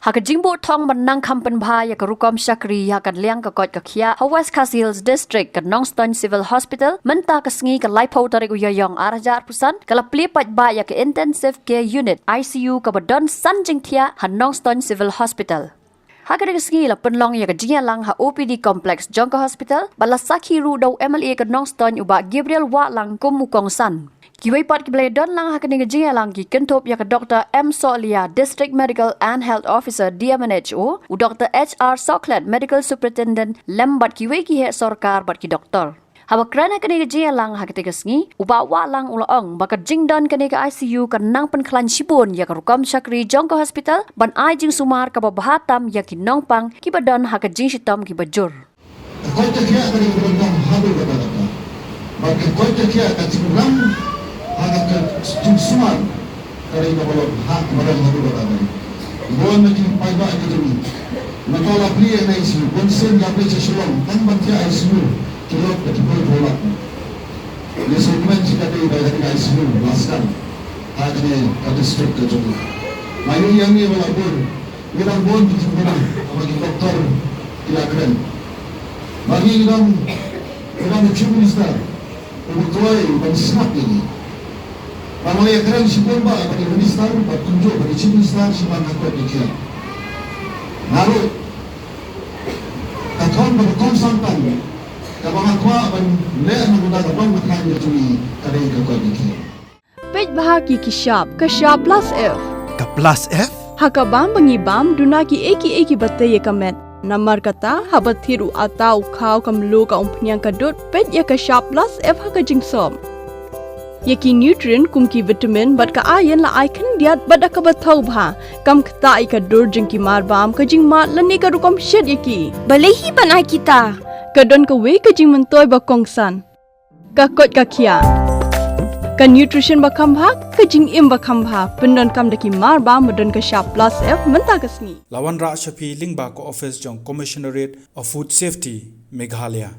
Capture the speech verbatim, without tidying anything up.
Ha ka jingbuh thong ban nang kham pynbha ïa ka rukom shakri ha ka liang ka koit ka khiah ha West Khasi Hills District, ka Nongstoiñ Civil Hospital, mynta ka sngi ka laiphew tarik u Ïaïong ar hajar arphew san, ka la plie paidbah ïa ka Intensive Care Unit, I C U, kaba don san jingthiah ha Nongstoiñ Civil Hospital. Ha kane ka sngi la pynlong ïa ka jingïalang ha O P D complex jong ka hospital, bad la sakhi ruh da u M L A ka Nongstoiñ, u Bah Gabriel Wahlang, kum u kongsan. Kiwei pat kiba la ïadon lang ha kane ka jingïalang ki kynthup ïa ka Doctor M Sohliya, District Medical and Health Officer, D M N H O, u Doctor H R Sohkhlet, Medical Superintendent, lem bad kiwei ki heh sorkar bad ki doktor. Haba kren ha kane ka jingïalang ha katei ka sngi, u Bah Wahlang u la ong ba ka jingdon kane ka I C U kan nang pynkhlaiñ shibun ïa ka rukom shakri jong ka hospital, ban ai jingsumar kaba bha tam ïa ki nongpang kiba don ha ka jingshitom kiba jur. Ka koit ka khiah ka dei kaba long haduh katta katta. Bad ka koit ka khiah ka jingrang ha ka, ka jingsumar ka dei kaba long ha, kaba long haduh katta katta. Bun na ki paidbah ki jong ngi, mynta la plie ïa ka I C U, bun sien la plie sha Shillong, tang ban thiah I C U ki lut da ki phew phew lak. Ïa sngewthuh shi ka dei ba ïa ka I C U la sdang ha kane ka district ka jong ngi. Nga ïohi ïa ngi ba la bun, ngi dang bun ki jingkhuslai kaba ki doktor ki la kren. Ba ngi dang, ngi dang u Chief Minister uba kloi ban sngap ïa ngi. Ba nga la ïakren shibun bha bad i Minister bad kumjuh bad i Chief Minister shaphang ka koit ka khiah. Nga ruh ka thong kaba kongsan tang kaba nga kwah ban leh na ka bynta ka dong ka thaiñ ka jong ngi ka dei ka koit ka khiah. Peit bha ki, ki shap, ka shap plus F. Ka plus F? Ha ka bam ba ngi bam, duna kiei kiei kiba tei ïa ka met. Namar kata, haba thied u atta, u khaw, ka mluh, ka umphniang, ka dud, peit ïa ka shap plus F ha ka jingsop. Ïa ki nutrient kum ki vitamin bad ka iron la ai khyndiat bad da kaba thaw bha. Kam ktah ïa ka dur jong ki mar bam, ka jingmad lane ka rukom shet ïa ki. Balei hi ban ai kita? Ka don kawei ka jingmyntoi ba kongsan. Ka koit ka khiah. Ka nutrition ba kham bha, ka jingim ba kham bha. Pyndonkam da ki mar bam ba don ka shap plus F mynta ka sngi. La wanrah sha phi lyngba ka office jong Commissionerate of Food Safety, Meghalaya.